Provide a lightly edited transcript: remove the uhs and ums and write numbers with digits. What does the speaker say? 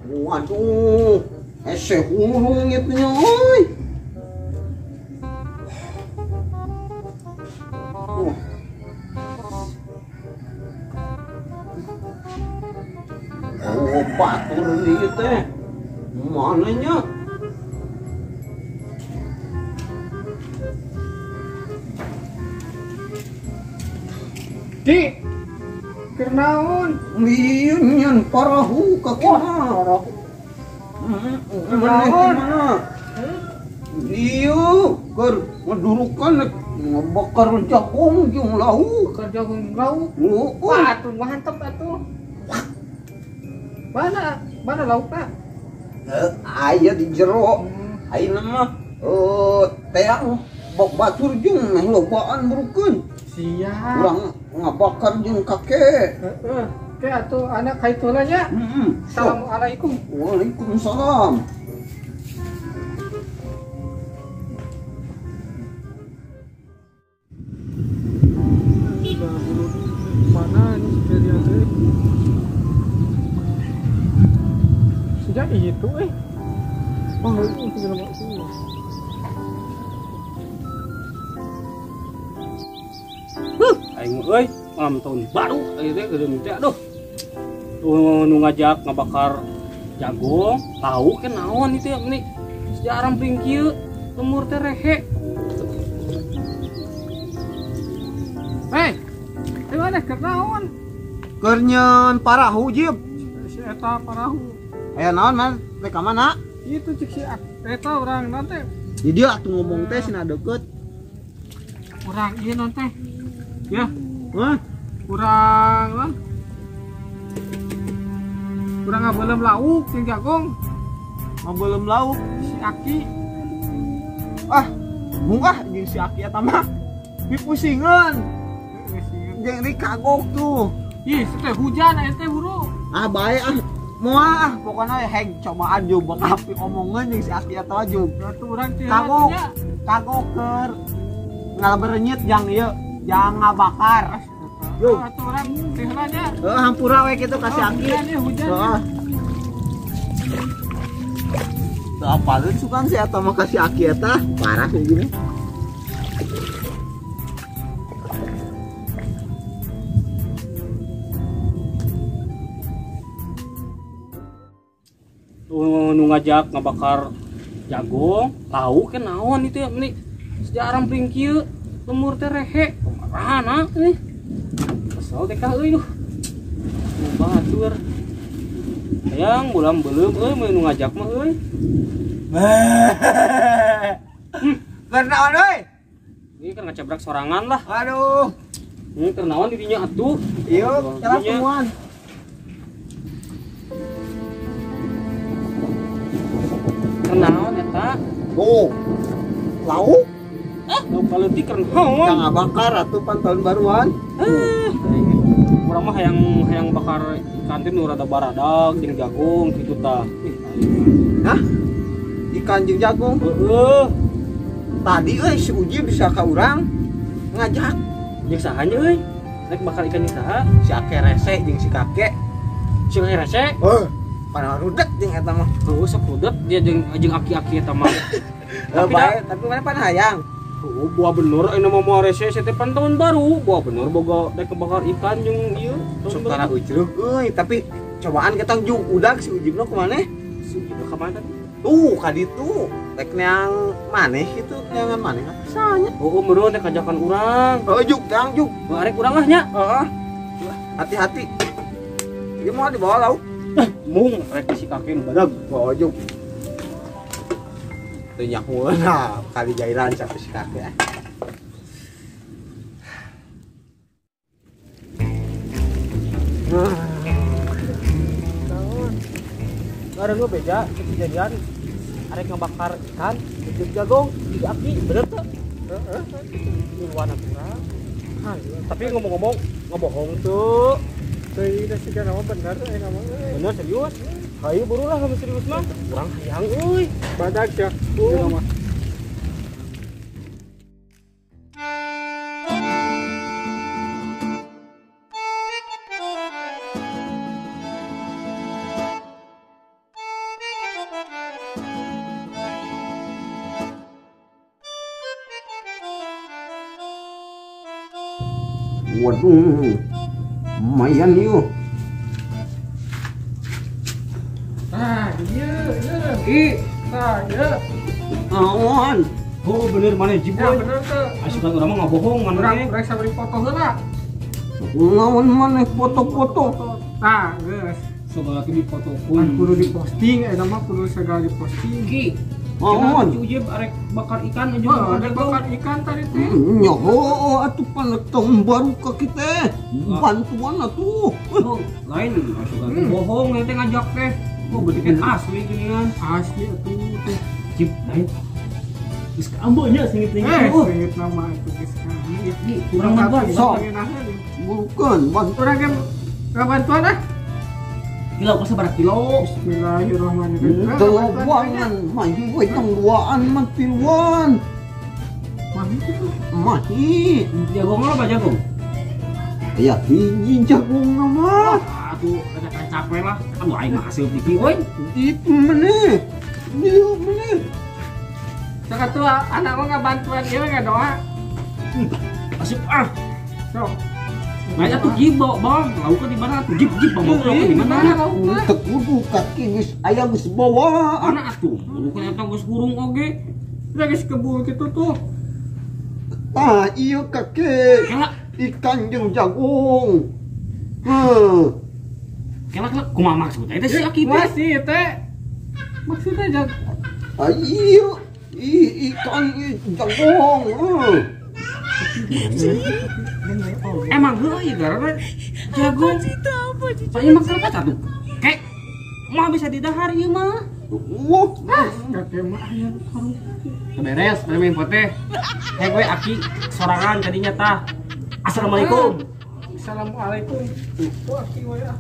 Waduh, hese hurung itu nya euy. Oh, batur ieu teh. Mana nya? Di keur naon? Ieu nyeun parahu ka kumaha? Parahu. Naon? Ieu keur ngadurukan ngabakar jagung jeung lauk. Bakar jagung lauk. Wah, atuh mantep atuh. Mana? Mana laukna? Aya di jero. Ayeuna mah teang bok batur jeung meh lobaan burukeun. Siap. Urang ngabakar jeung kakek. Heeh. Oke atuh anak ka nya. Heeh. Assalamualaikum. Waalaikumsalam. Mana ini si teh? Sejak itu Oh, itu segala macam. Aing euy, malam tahun baru aing teh geudeung teh aduh. Tuh nu ngajak ngabakar jagung, tahu ke naon itu ya meni. Sejarah pring kieu, lemur teh rehe. Hei, teh mana keur naon? Keur nyeun parahu jib. Si eta parahu. Aya naon man? Rek ka mana? Itu cek si eta urang nanti. Di dieu atuh ngomong teh sina deukeut. Urang ieu non teh. Ya, hah? Kurang lah. Kurang ngabelem lauk jeung jagung. Ngabelem lauk si Aki. Ah, mungah jeung si Aki eta mah. Pipusingeun. Jeung di kagok tuh. Ih, teh hujan aya teh buru. Ah, bae ah. Moal ah, pokona heg cobaan jeung bakal omongeun jeung si Aki eta jeung. Atuh urang teh kagok. Kagok keur ngalaberenyit jang ieu. Jangan ngabakar. Yo, atuh urang teh heula nya. Heeh, hampura we kitu ka si Aki. Hujan. Heeh. Teu apaleun sugan si eta mah ka si Aki eta, parah sih gini. Tuh nu ngajak ngabakar jagung, lauk ke naon itu ya meni. Sejarah pring kieu, lemur teh rehe. Kumaha nih? Kesel teh ka euy duh. Nu batur. Hayang bulam beuleum euy mun nu ngajak mah euy. Keur naon euy? Ini keur ngacebrak sorangan lah. Aduh. Ini keur naon di dinya atuh? Ieu cara temuan. Keur naon eta? Oh. Lauk? Ah, lauk kaleutik keur naon? Jangan bakar atuh pan tahun baruan. Urang mah hayang bakar ikan teh nu rada baradag jeung jagung kitu tah. Hah? Ikan jeung jagung? Heeh. Tadi euy si Uji bisa ka urang ngajak. Jeung saha nya euy? Rek bakar ikan jeung saha? Si Ake rese jeung si kakek. Si kakek rese? Heuh. Padahal rudet jeung eta mah. Heuh, sok rudet dia jeung aki-aki eta mah. Tapi bae, tapi mana pan hayang. Oh, buah bener ayeuna mah moal rese teh pan tahun baru. Buah bener boga rek bakar ikan jeung ieu. Sok tara ucreuh euy, tapi cobaan ketang jeung udag si Ujibna kumaneh? Si Ujibna ka mana tadi? Tuh, ka ditu. Rek neang maneh kitu, neangan maneh pisahnya. Oh, meureun teh kajakan urang. Heuh, juk, tang juk. Arek urang lah nya. Heeh. Hati-hati. Ieu moal dibawa lauk. Mung rek si kakek nu badag. Oh, juk. Teu nyahoeun lah kali jairan sampai si kakek. Tahun. Bareng gua beja kejadian arek ngebakar ikan jeung jagung di aki bener teu? Heeh. Miluan aturan. Tapi ngomong-ngomong ngebohong tuh. Teuing teh siga nama bener euy nama euy. Bener serius? Hayu burulah kamu serius mah. Urang hayang euy. Badag sia. Mah. Waduh, lumayan yuk. Ah, iya, iya. Nah, iya. Awan. Oh, bener mana jiboy? Ya, bener tuh. Asupan urang mah ngabohong mana teh. Urang sabari foto heula. Naon maneh foto-foto? Tah, geus. Segala ge difotokeun. Kudu diposting, eta mah kudu segala diposting. Ki. Awan. Ki Ujib arek bakar ikan aja. Oh, arek bakar ikan tadi teh. Nyaho atuh panetong baru ka kita. Bantuan atuh. Oh, lain asupan bohong teh ngajak teh. Oh, berarti kan asli ginian. Asli atuh teh. Cip, lain. Geus kaambeun nya singit-singit. Singit nama atuh geus kaambeun. Kurang bantuan sok. Bukan, bantuan ge bantuan ah. Kilo kok sabaraha kilo? Bismillahirrahmanirrahim. Telobangan, mahi we tong duaan mah tiluan. Mahi kitu. Mahi. Jagung lo apa jagung? Ya hiji jagung mah. Atuh kacak we lah. Aduh aing mah hasil di kieu euy. Itu meneh. Dieu meneh. Sok atuh anak mah ngabantuan ieu ngadoa. Asup ah. Sok. Nah, atuh jib bawa bang, lauknya di mana atuh jib jib bawa lauknya di mana? Teu kudu kaki geus aya geus bawa. Mana atuh? Lauknya eta geus hurung oge. Udah geus kebul kitu tuh. Tah ieu kaki. Ikan jeung jagung. Heuh. Kela kela kumaha maksudna eta si aki teh? Masih teh. Maksudna jag. Ah ieu ikan jagung. Heuh. Emang heuh ieu karena jagung. Pak ieu mah kereta atuh. Kek mah bisa didahar ieu mah. Wah, kakek mah aya karung. Beres, main pote. Hei gue aki sorangan tadinya tah. Assalamualaikum. Assalamualaikum. Tuh aki we ah.